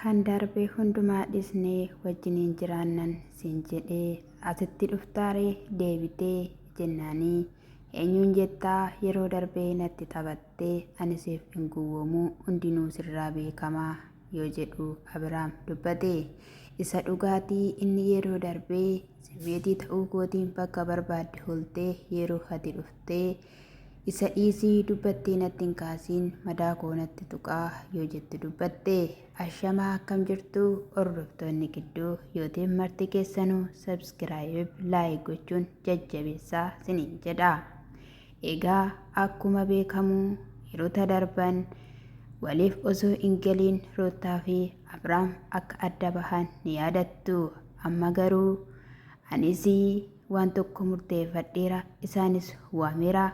Kan darbe hundumaa dhisnee wajjiniin jiraannan siin jedhee asitti dhuftaaree deebitee jennaanii eenyuun jettaa yeroo darbee natti taphattee ani siif hin gowwoomuu hundinuu sirraa beekamaa yoo jedhu Abiraam dubbate. Isa dhugaatii inni yeroo darbee simmeetii ta'uu kootiin bakka barbaadde holtee yeroo ati dhuftee Isa dhiisii dubbattee natti hin kaasiin madaa koo natti tuqaa yoo jettu dubbatte. Ashamaa akkam jirtu hordoftoonni gidduu yootiin marti keessanuu subscribe like gochuun jajjabeessaa siniin jedha. Egaa akkuma beekamu yeroota darban waliif osoo hin galiin Ruuttaa fi Abrahaam akka adda bahan ni yaadattu. Amma garuu anis Waan tokko murteeffadheera, isaanis waameera.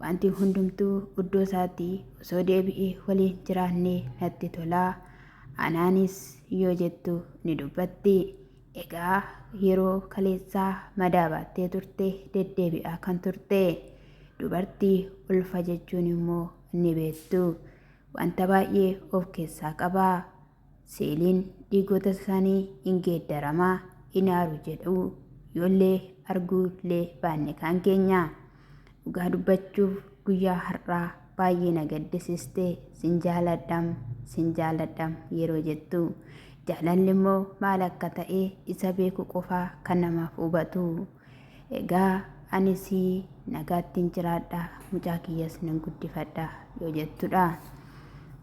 Wanti hundumtuu iddoo isaatti osoo deebi'ee waliin jiraannee natti tola. Anaanis yoo jettu ni dubbatti. Egaa yeroo kaleessaa madaa baattee turte deddeebi'aa kan turte. Dubartii ulfa jechuun immoo ni beektu. Wanta baay'ee of keessaa qaba. Seeliin dhiigota isaanii in geeddarama, in aaru jedhu yoollee arguullee baanne kaan keenya. Dhugaa dubbachuuf guyyaa har'aa baay'ee na gaddisiste sin jaaladham sin jaaladham yeroo jettu. Jaalalli immoo maal akka ta'e isa beeku qofaa kan namaaf hubatu. Egaa anis nagaattiin jiraadha mucaa kiyyas nan guddifadha yoo jettudha.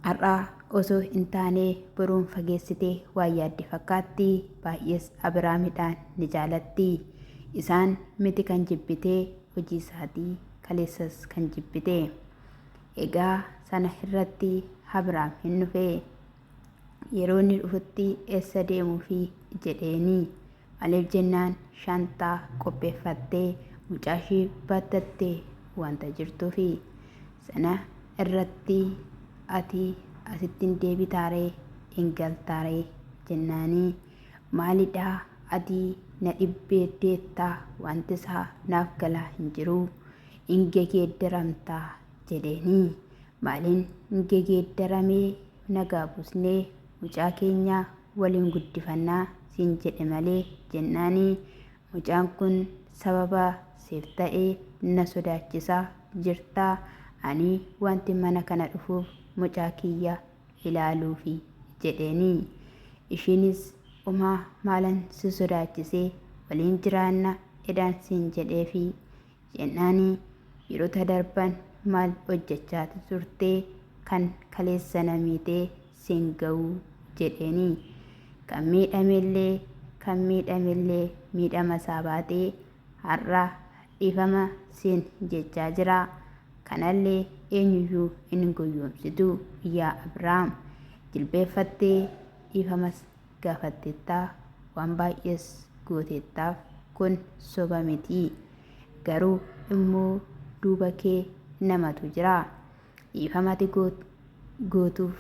Har'a osoo hin taane boruun fageessitee waan yaadde fakkaatti. Baay'ees Abiraamidhaan ni jaalatti. Isaan miti kan jibbite hojii isaatii kaleessas kan jibbite. Egaa sana irratti Abiraam hin dhufe. Yeroo inni dhufutti eessa deemuufi jedheeni. Maaliif jennaan shaanxaa qopheeffattee mucaashii baattattee wanta jirtuufi. Sana irratti ati asitti hin deebitaaree hin galtaaree jennaanii maalidhaa ati na dhibbeeddeettaa wanti isaa naaf galaa hin jiru hin gegeeddaramtaa jedheeni. Maaliin hin gegeeddaramee nagaa buusnee mucaa keenya waliin guddifannaa siin jedhe malee jennaani mucaan kun sababa siif ta'e na sodaachisaa jirta ani wanti mana kana dhufuuf mucaa kiyya ilaaluufi jedheeni ishiinis umaa maalan si sodaachisee waliin jiraanna edaan siin jedheefi jennaani yerota darban maal hojjechaati turtee kan kaleessa na miitee sin ga'u jedheeni. Kan miidhamellee kan miidhamellee miidhama isaa baatee har'a dhiifama siin jechaa jira. Kanallee eenyuyyuu hin goyyoomsitu yaa Abrahaam. Jilbeeffattee dhiifamas gaafatteetta waan baay'ees gooteettaaf kun soba miti. Garuu immoo duuba kee namatu jira. Dhiifama ati gootuuf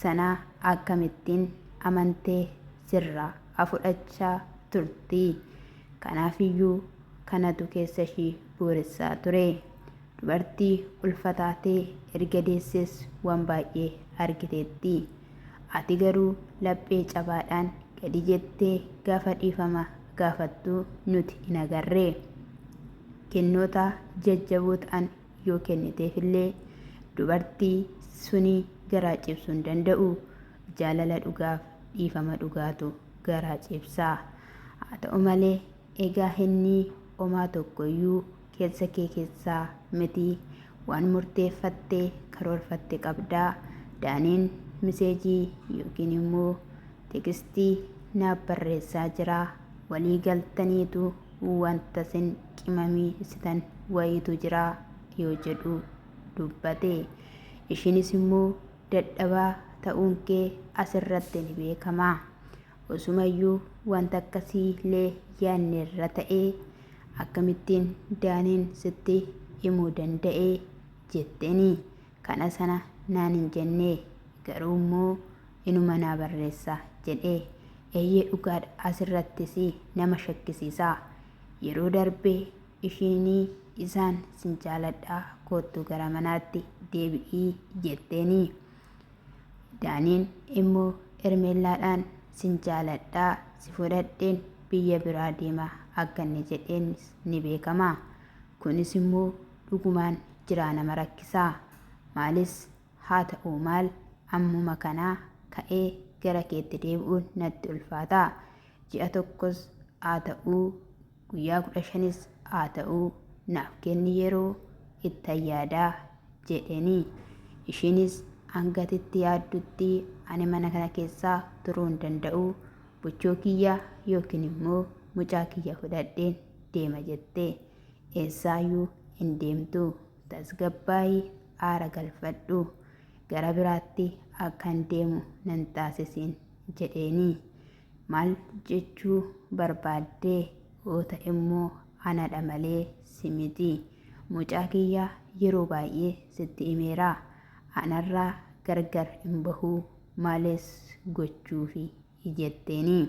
sana akkamittiin amantee sirraa fudhachaa turti? Kanaafiyyuu kanatu keessa ishii booressaa ture. Dubartii ulfa taatee erga deessees waan baay'ee argiteetti. Ati garuu laphee cabaadhaan gadi jettee gaafa dhiifama gaafattu nuti hin agarre. Kennoota jajjaboo ta'an yoo kenniteefillee dubartii suni garaa cibsuu hin danda'u. Jaalala dhugaaf dhiifama dhugaatu garaa cibsa. Haa ta'u malee egaa inni omaa tokkoyyuu keessa kee keessaa miti waan murteeffatte karoorfatte qabda. Daaniin miseejii yookiin immoo tekstii naaf barreessaa jira. Walii galtaniitu wanta sin qimamiisitan wayiitu jira yoo jedhu dubbate. Ishiinis immoo dadhabaa ta'uun kee asirratti ni beekama. Osumayyuu wanta akkasii illee yaadneerra ta'ee akkamittiin Daaniin sitti himuu danda'e jetteeni. Kana sana naan hin jenne garuu immoo inuma naa barreessa jedhe. Eeyyee dhugaadha asirrattis nama shakkisiisa. Yeroo darbe ishiin isaan sin jaaladha koottu gara manaatti deebi'i jetteeni. Daaniin immoo Hermeellaadhaan sin jaaladhaa si fudhadheen biyya biraa deema akka inni jedheenis ni beekama. Kunis immoo dhugumaan jiraa nama rakkisaa. Maalis haa ta'uu maal ammuma kanaa ka'ee gara keetti deebi'uun natti ulfaata. Ji'a tokkos haa ta'uu guyyaa 15s haa ta'uu naaf kenni yeroo ittan yaadaa jedheeni. Ishiinis hanga ati itti yaaddutti ani mana kana keessaa turuu hin danda'u buchoo kiyya yookiin immoo mucaa kiyya fudhadheen deema jette. Eessaayyuu hin deemtu tasgabbaa'i aara galfadhu gara biraatti akkan deemu nan taasisiin jedheeni. Maal jechuu barbaadde yoo ta'emmoo anadha malee si miti. Mucaa kiyya yeroo baay'ee sitti himeera. Anarraa gargar hin bahu maales gochuufi jetteeni.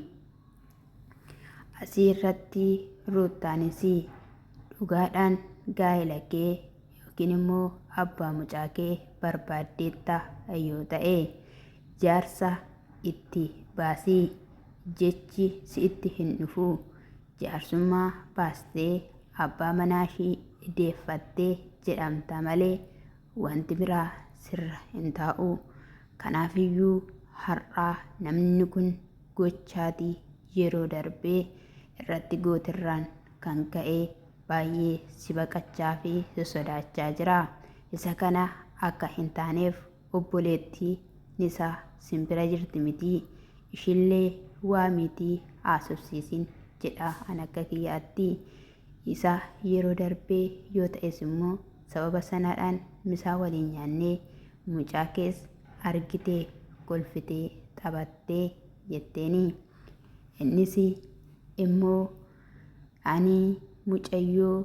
Asii irratti Ruuttaanis dhugaadhaan gaa'ela kee yookiin immoo abbaa mucaa kee barbaaddeetta yoo ta'e jaarsa itti baasi jechi si'itti hin dhufu. Jaarsummaa baastee abbaa manaa ishii deeffatte jedhamta malee wanti biraa sirra hin taa'u. Kanaafiyyuu har'aa namni kun gochaati yeroo darbee irratti gooterraan kan ka'e baay'ee si baqachaa fi si sodaachaa jira. Isa kana akka hin taaneef obboleettiin isaa sin bira jirti mitii ishillee waamiitii haasofsiisin jedha an akka kiyyaatti. Isa yeroo darbee yoo ta'es immoo sababa sanaadhaan misaa waliin nyaannee mucaa kees argitee kolfitee taphattee jetteeni. Innis immoo ani mucayyoo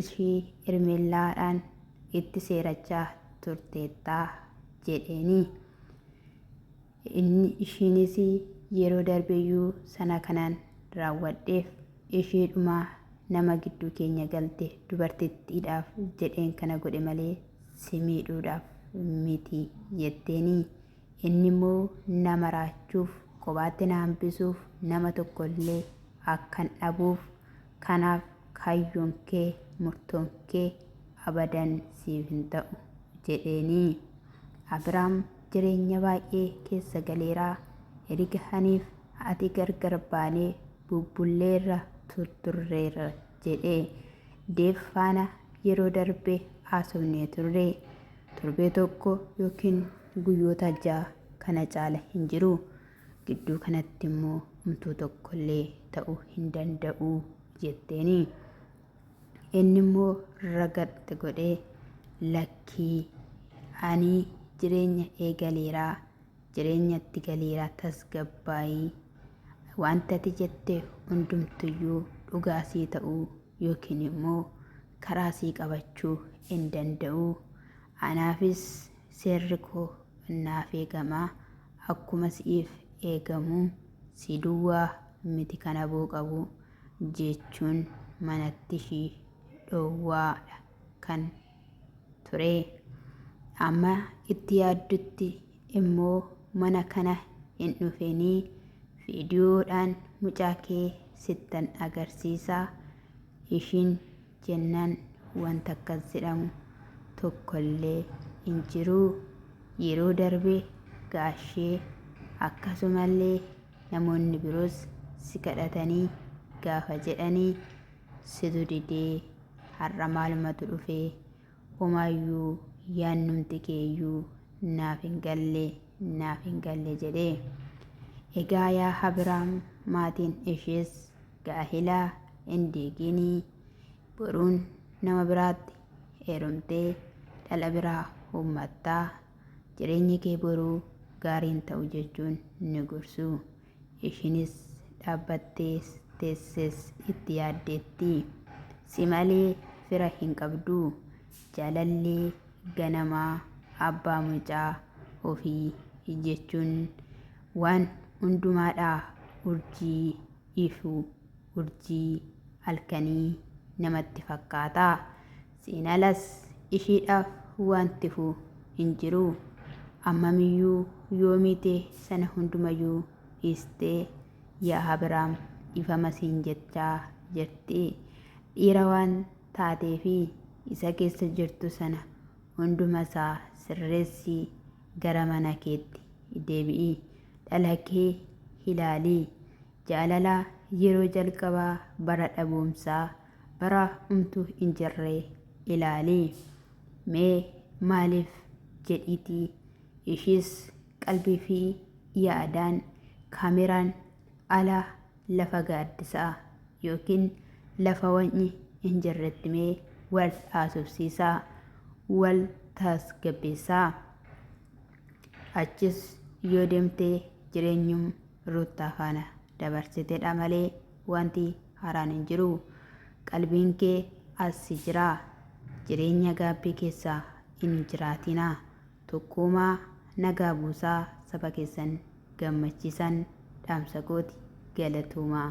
ishii Hermeellaadhaan itti seerachaa turteetta jedheeni. Inni ishiinis yeroo darbeyyuu sana kanan raawwadheef ishiidhuma nama gidduu keenya galte dubartittiidhaaf jedheen kana godhe malee si miidhuudhaaf miti jetteeni. Inni immoo na maraachuuf, kophaatti na hambisuuf, nama tokko illee akkan dhabuuf, kanaaf kaayyoon kee, murtoon kee abadan siif hin ta'u jedheeni. Abiraam jireenya baay'ee keessa galeera. Erga aniif ati gargar baanee bubbulleerra turturreerra jedhe. Deev faana yeroo darbe haasofnee turre. Torbee tokko yookiin guyyoota 6 kana caala hin jiru. Gidduu kanatti immoo homtuu tokkollee ta'uu hin danda'u jetteeni. Inni immoo ragaxxi godhee lakkii ani jireenya eegaleera, jireenyatti galeera tasgabbaa'i. Wanti ati jette hundumtuyyuu dhugaa sii ta'uu yookiin immoo karaa sii qabachuu hin danda'u. Anaafis seerri koo naaf eegama. Akkuma si'iif eegamu si duwwaa miti kan aboo qabu jechuun manatti ishii dhoowwaadha kan ture. Amma itti yaaddutti immoo mana kana hin dhufinii viidiyoodhaan mucaa kee sittan agarsiisa ishiin jennaan wanta akkas jedhamu tokkollee hin jiru. Yeroo darbe gaashee akkasumallee namoonni biroos si kadhatanii gaafa jedhanii situ didee har'a maalumatu dhufee homaayyuu yaannumti keeyyuu naaf hin galle naaf hin galle jedhe. Egaa yaa Abiraam maatiin ishees gaahila hin diiginii boruun nama biraatti heerumtee dhala biraa uummattaa jireenyi kee boruu gaarii hin ta'u jechuun ni gorsu. Ishiinis dhaabbattee teessees itti yaaddeetti. Si malee fira hin qabdu. Jaalalli ganamaa abbaa mucaa ofii jechuun waan hundumaadha urjii ifu urjii halkanii namatti fakkaata. Siin alas ishiidhaaf wanti fu hin jiru. Ammamiyyuu yoo miite sana hundumayyuu dhiistee yaa Abiraam dhiifama siin jechaa jirti. Dhiira waan taateefi isa keessa jirtu sana hundumasaa sirreessii gara mana keetti deebi'i. Dhala kee ilaali. Jaalala yeroo jalqabaa bara dhabuumsaa bara umtuu hin jirre ilaali. Mee maaliif jedhiitii ishiis qalbii fi yaadaan kaameraan ala lafa gaaddisaa yookiin lafa wacni hin jirretti mee wal haasofsiisaa, wal tasgabbeessaa. Achis yoo deemte jireenyum Ruuttaa faana dabarsitedha malee wanti haaraan hin jiru. Qalbiin kee as si jira. Jireenya gaabbii keessa hin jiraatinaa. Tokkoomaa nagaa buusaa saba keessan gammachiisan dhaamsa kooti. Galatoomaa.